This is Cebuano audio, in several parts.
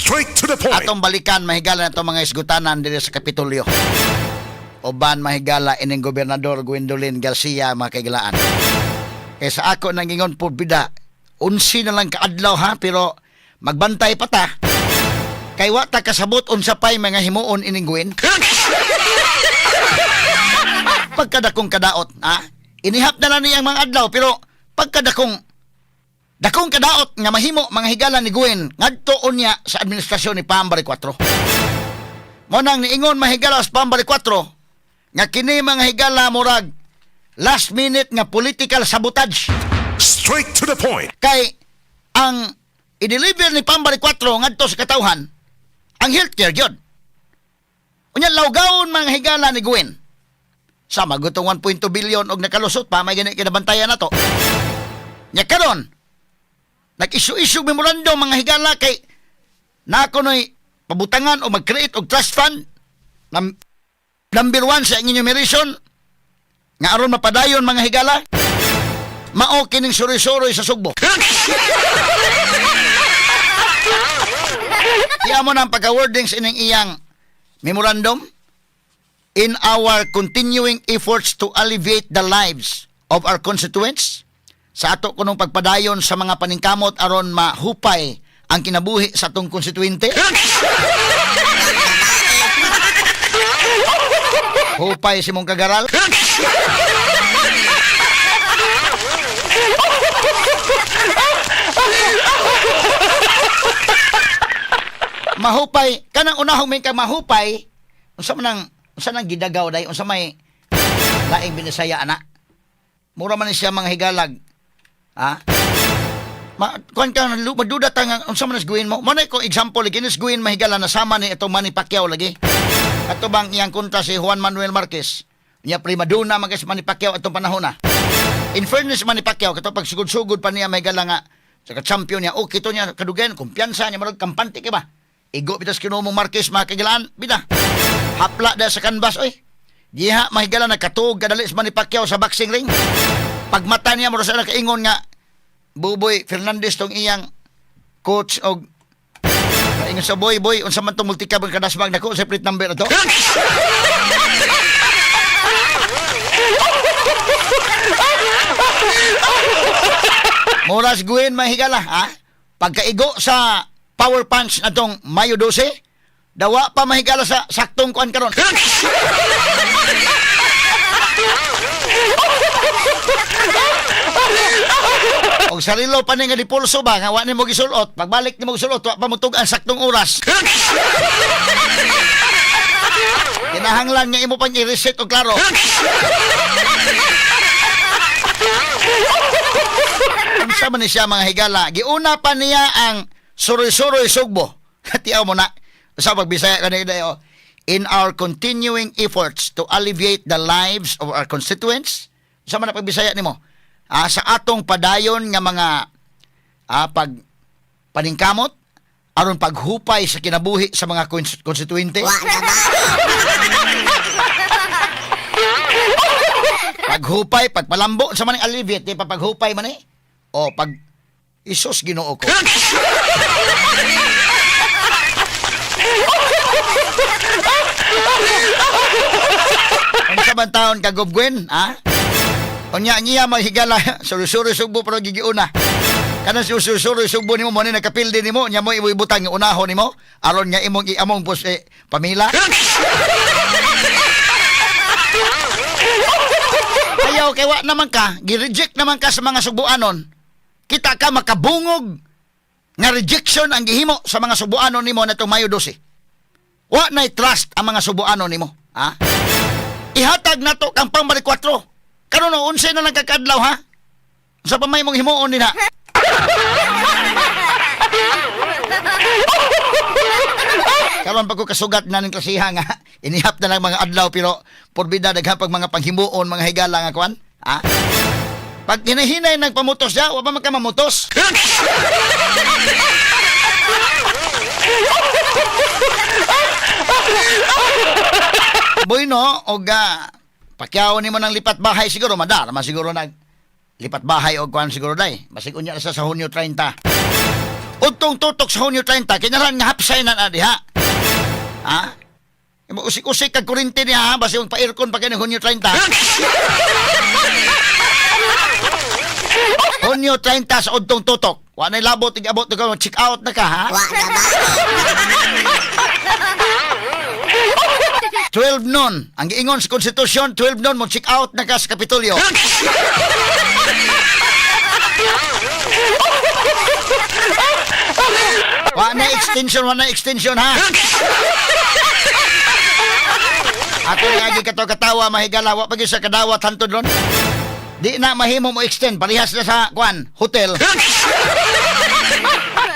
Straight to the point. Atong balikan mahigala na itong mga isgutanan diri sa Kapitolyo. Uban mahigala ining Gobernador Gwendolyn Garcia, mga kaigalaan. Kay sa ako nang ingon porbida, 11 na lang kaadlaw ha, pero magbantay pa ta. Kay wa ta kasabot unsa pay mga himuon ining Gwen. Pagkadakong kadaot, ha? Inihap na lang niya ang mga adlaw, pero pagkadakong dakong kadaot nga mahimo mga higala ni Gwen ngadto unya sa administrasyon ni Pam Baricuatro. Mo nang niingon mahigala sa Pam Baricuatro nga kini mga higala murag last minute nga political sabotage. Straight to the point. Kay ang i-deliver ni Pam Baricuatro ngadto sa katawhan ang healthcare gyud. Unya lawgawon mga higala ni Gwen. Sa magutong 1.2 billion og nakalusot pa may gani kinabantayan nato. Nya karon nag-issue-issue memorandum mga higala kay na kuno'y pabutangan o mag-create og trust fund number one sa enumeration nga aron mapadayon mga higala mao kining suroy-suroy sa Sugbo. Iya mo na ang pagka-wordings ining iyang memorandum: "In our continuing efforts to alleviate the lives of our constituents," sa ato kunong pagpadayon sa mga paningkamot aron mahupay ang kinabuhi sa atong konstituente. Hupay si mong kagaral. Mahupay kanang unahong may kang mahupay unsa man ang unsa nang gidagaw day unsa may laing binisaya ana. Mura man ni siya mga higalag. Ha? Ma, kuan ka magduda ta nga unsa man guin mo. Mo na ko example kinis guin mahigala na sama ni itong Manny Pacquiao lagi. Ato bang iyang kontra si Juan Manuel Marquez. Nya prima donna man kay si Manny Pacquiao atong panahon na. In fairness Manny Pacquiao kato pag sugod-sugod pa niya mahigala nga sa champion niya okay to niya kadugayan kumpiyansa niya murag kampante kay ba. Igo bitas kinumo Marquez mga kagilaan bida. Hapla da sa canvas oy. Diha mahigala nagkatuog kadali si Manny Pacquiao sa boxing ring. Pagmata niya mura sa nakaingon nga Buboy Fernandez tong iyang coach og ingon sa boy boy unsa man tong multicab ang kadasbag nako sa plate number ato. Moras Gwen mahigala ha. Pagkaigo sa power punch na tong Mayo 12, dawa pa mahigala sa saktong kuan karon. Og sarilo pa ni nga dipulso ba nga wa nimo gisulot, pagbalik nimo gisulot wa pa motug ang saktong oras. Kinahanglan nga imo pang i-reset og klaro. Unsa man ni siya mga higala, giuna pa niya ang suroy-suroy Sugbo. Tiyaw mo na. Sa pagbisaya kanina dayo. "In our continuing efforts to alleviate the lives of our constituents." Sa man na pagbisaya nimo? Sa atong padayon nga mga pag paningkamot aron paghupay sa kinabuhi sa mga konstituente. Paghupay, pagpalambo sa maning alleviate, di pa paghupay man eh. O pag Isus Ginoo ko. Unsa man taon ka Gov Gwen, ha? Unya ang iya maghigala, suri-suri Sugbo pero gigiuna. Kanang suri-suri Sugbo nimo mo ni nakapildi nimo, nya mo ibutang nga unahon nimo aron nga imong iamong pos pamila. Ayaw kay wa naman ka, gi-reject naman ka sa mga Sugboanon. Kita ka makabungog nga rejection ang gihimo sa mga Sugboanon nimo natong Mayo 12. Wa nay trust ang mga Sugboanon nimo, ha? Ihatag nato kang Pam Baricuatro. Karon no, unsay na lang kakadlaw ha? Sa pamay mong himuon nila. Karon pag ko kasugat na ning klasiha nga inihap na lang mga adlaw pero porbida daghan pag mga panghimuon mga higala nga kuan. Ha? Pag hinahinay nagpamutos siya, wa pa man ka mamutos. Boy no, og Pacquiao nimo ng lipat bahay siguro madar man siguro nag lipat bahay og kuan siguro day. Basig unya sa Hunyo 30. Udtong tutok sa Hunyo 30, kinaran nga hapsay na na diha. Ha? Usik-usik kag kuryente niya ha, basta yung pa-aircon pa kayo ng Hunyo 30. Hunyo 30 sa udtong tutok. Wa na'y labot, tig-abot ka, check out na ka ha. Wa na ba? 12 noon. Ang giingon sa konstitusyon, 12 noon mo check out na ka sa Kapitolyo. Wa na extension ha. Ako na agi kato katawa mahigala wa pa gyud sa kadawat hantod ron. Di na mahimo mo extend parehas na sa kwan, hotel.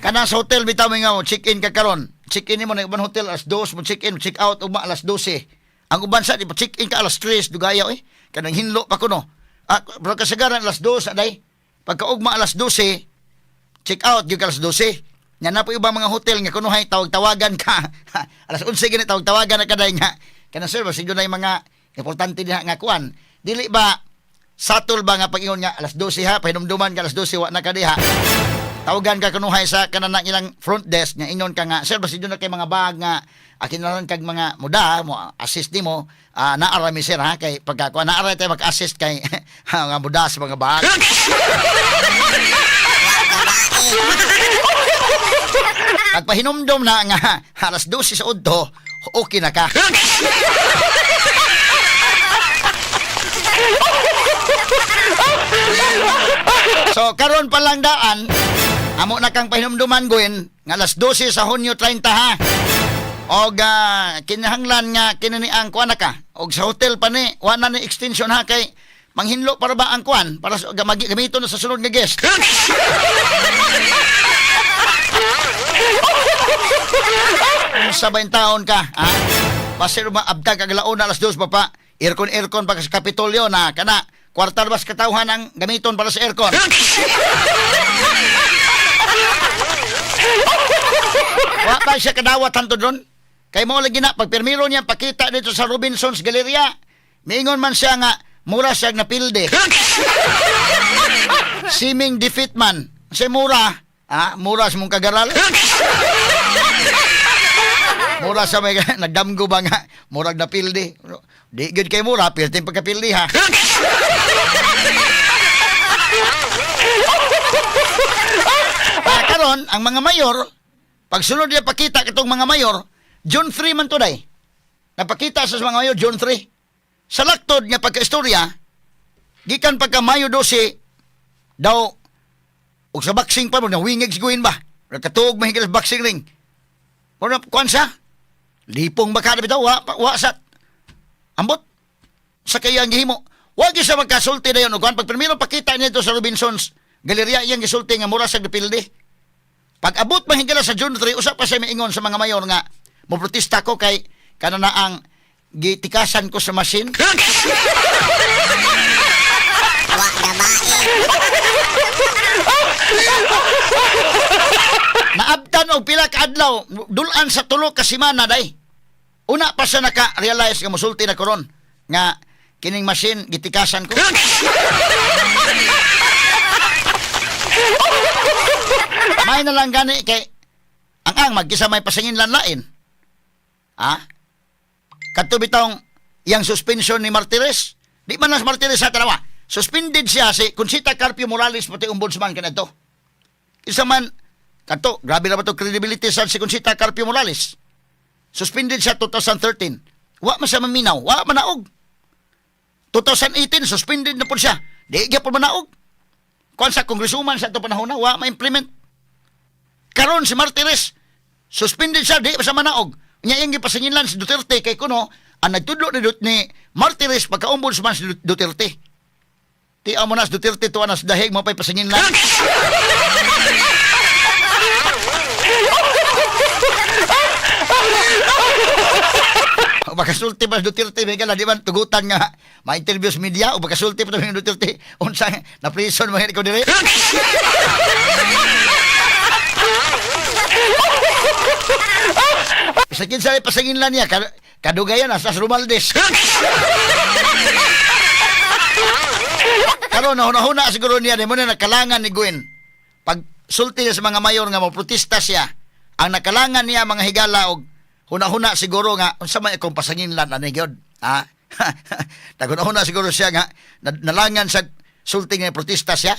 Kana sa hotel bitaw mo nga mo check-in ka karon. Check-in nimo na uban hotel alas 2 mo check-in, check out ugma alas 12. Ang uban sa di pa check-in ka alas 3 dugayaw eh. Kanang hinlo pa kuno. Ah, pero kasagaran alas 2 aday. Pagka ugma alas 12, check out gyud ka alas 12. Nya na po ibang mga hotel nga kunuhay tawag-tawagan ka. Alas 11 gani tawag-tawagan na kaday nga. Kana sir, basig na yung mga importante diha nga kuan. Dili ba satol ba nga pag-ingon nga alas 12 ha, pahinumduman ka alas 12 wa na ka diha. Tawagan ka kunuhay sa kanang ilang front desk nga ingon ka nga sir, basig na kay mga bag nga akin na lang kag mga muda mo assist nimo, ah, naara mi sir ha kay pagka kuan naara tayo mag-assist kay nga muda sa mga bag. Pagpahinumdum na nga alas 12 sa udto, okay na ka. So karon pa lang daan, amo na kang pahinumduman Gwen nga alas 12 sa Hunyo 30 ha. Og kinahanglan nga kinini ang kuan na ka. Og sa hotel pa ni, wa na ni extension ha kay manghinlo para ba ang kuan para sa, gamiton na sa sunod nga guest. Sa ba taon ka, ha? Pasero ba abtag kag launa alas 2 pa pa. Aircon aircon pa ka sa Kapitolyo na kana kwartar bas katawhan ang gamiton para sa aircon. Wa pa siya kadawat hantod ron. Kay mo lagi na pag pirmiro niya pakita dito sa Robinson's Galleria. Miingon man siya nga mura siya napilde. Seeming defeat man. Siya mura, ha? Mura sa mong kagaral. Mura sa may nagdamgo ba nga murag napilde. Di gyud kay mura, pirting pagkapilde ha. Ah, karon ang mga mayor pagsunod niya pakita katong mga mayor, June 3 man today. Napakita sa mga mayor June 3. Sa laktod nga pagkaistorya, gikan pagka Mayo 12 daw og sa boxing pa mo na wingig siguin ba? Nakatuog mahigil sa boxing ring. Mura kuan siya. Lipong ba ka na bitaw? Wa, wa sa ambot sa kaya ang gihimo. Wa gyud siya magkasulti dayon og kuan pag primero pakita niya dito sa Robinsons Galleria iyang gisulti nga mura sa gipildi. Pag abot mahigala sa June 3, usa pa siya miingon sa mga mayor nga moprotesta ko kay kana na ang gitikasan ko sa machine. Wa na ba? Naabtan og pila ka adlaw, dulan sa tulo ka semana day. Una pa siya naka-realize nga mosulti na koron nga kining machine gitikasan ko. May na lang gani kay ang magkisa may pasingin lan lain. Ha? Kadto bitawng iyang suspension ni Martires. Di man lang si Martires sa tanawa. Suspended siya si Conchita Carpio Morales pati ombudsman kanadto. Isa man kadto, grabe na ba to credibility sa si Conchita Carpio Morales. Suspended siya 2013. Wa man siya maminaw, wa manaog. 2018 suspended na po siya. Di gyapon manaog. Kuan sa congresswoman sa ato panahon na wa ma-implement. Karon si Martires suspended siya di pa siya manaog. Nya iyang gipasinginlan si Duterte kay kuno ang nagtudlo ni Martires pagka ombudsman si Duterte. Ti amo na si Duterte tuwa na sa dahig mo pa'y pasinginlan. O makasulti pa si Duterte, may gala, di ba, tugutan nga, ma-interview sa media, o makasulti pa si Duterte, unsa, na prison mo ko dire. Sa kinsa pasangin lang niya, kadugayan, nasa Romaldes. Karon nahuna-huna siguro niya, di mo na nakalangan ni Gwen. Pag sulti niya sa mga mayor nga moprotesta siya. Ang nakalangan niya, mga higala, og huna-huna siguro nga unsa may akong pasanginlan ani gyud. Ha? Naghuna-huna siguro siya nga nalangan sa sulti nga protesta siya.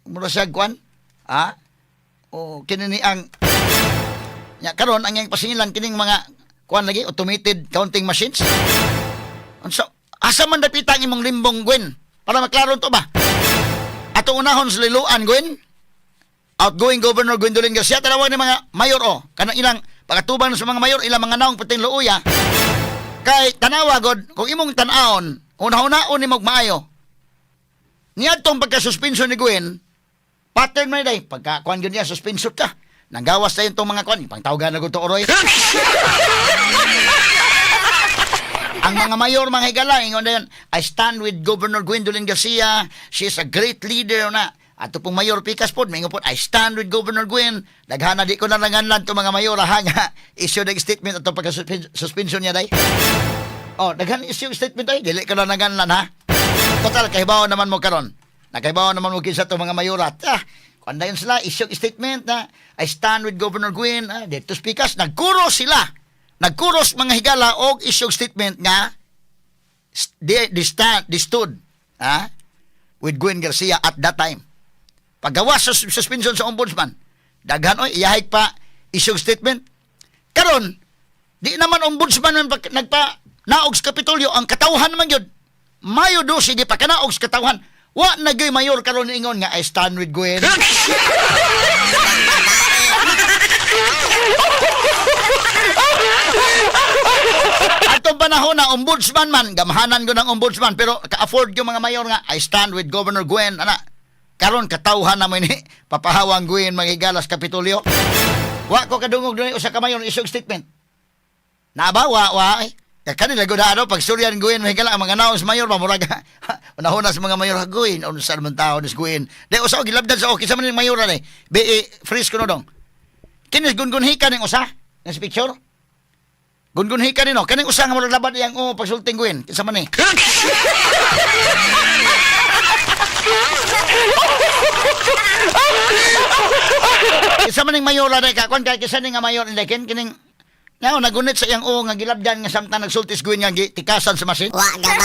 Mura siya kuan. Ha? O kini ni ang nya karon ang iyang pasingilan kining mga kuan lagi, automated counting machines. Unsa, asa man dapita ang imong limbong, Gwen? Para maklaro to ba? Atong unahon sa Liloan, Gwen. Outgoing Governor Gwendolyn Garcia, tanawa ni mga mayor o. Kanang ilang pagkatubang sa mga mayor, ilang mga naong puting luuya. Kay tanawa god, kung imong tan-aon, una-unaon ni maayo. Niadtong pagka-suspension ni Gwen, pattern man day, pagka kuan gyud niya, suspension ka. Nanggawas tayo itong mga kuan, pangtawagan na gud to, Oroy. Ang mga mayor, mga higala, ingon na yun, "I stand with Governor Gwendolyn Garcia. She is a great leader" na. Ato pong Mayor Pikas po, maingon po, "I stand with Governor Gwen." Daghana di ko na nanganlan to mga mayor, ha, nga. Issue ng statement ato pagka-suspension niya, day. Oh, daghan issue statement ay, dili ko na nanganlan, ha. Total, kahibaw naman mo karon. Nakahibaw naman mo kinsa to mga mayorat. Ah, kung yun sila, issue statement na, "I stand with Governor Gwen." Ah, dito speakers, nagkuro sila. Nagkuros, mga higala, og issue statement nga, they stood, ah, with Gwen Garcia at that time. Paggawas sa suspension sa ombudsman, daghan oy, iyahig pa issue statement. Karon, di naman ombudsman ang nagpa naog sa Kapitolyo, ang katawhan man gyud. Mayo 12 di pa kanaog sa katawhan. Wa na gyud mayor karon ingon nga, "I stand with Gwen." Atong panahon na ombudsman man, gamhanan ko ng ombudsman, pero ka-afford yung mga mayor nga, "I stand with Governor Gwen," ana. Karon katawhan na mo ini, papahawang Gwen, mga higalas, Kapitolyo. Wa ko kadungog doon usa ka mayor isog statement. Naa ba? Wa, wa. Ay. Kaya kanila gud ano, pag suryan Gwen, mga higala, ang mga naong sa mayor, mamurag, unahuna sa mga mayor, "Gwen, unsa naman tao ni Gwen?" Di, usa, gilabdan sa okay, sa man yung mayor, eh. Be, eh, freeze ko no dong. Kinis gungun hika ning usa, nga sa picture. Gungun hika nino, kaning usa nga murag labad iyang oh pagsulting Gwen, kinsa man ni? Kinsa man ning mayora day ka kon kay kinsa ning nga mayor inday kin kining Now, nagunit sa iyang oo nga gilabdan nga samtang nagsultis Gwen nga gitikasan sa machine. Wa gaba.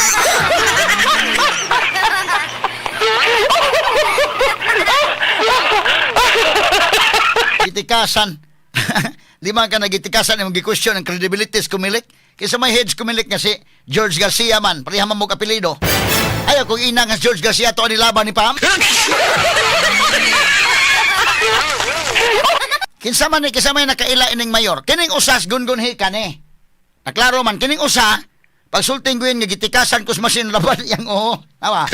Gitikasan. Lima ka nagitikasan imong gi-question ang credibility sa Kumilik. Kaysa may heads Kumilik nga si George Garcia man, pareha man mo kapelido. Ayaw kung ina nga si George Garcia to ni laban ni Pam. Kinsa man ni, kinsa may nakaila ining mayor? Kining usas gungun ka ni. Naklaro man kining usa pagsulting Gwen nga gitikasan kus machine laban iyang oo. Awa.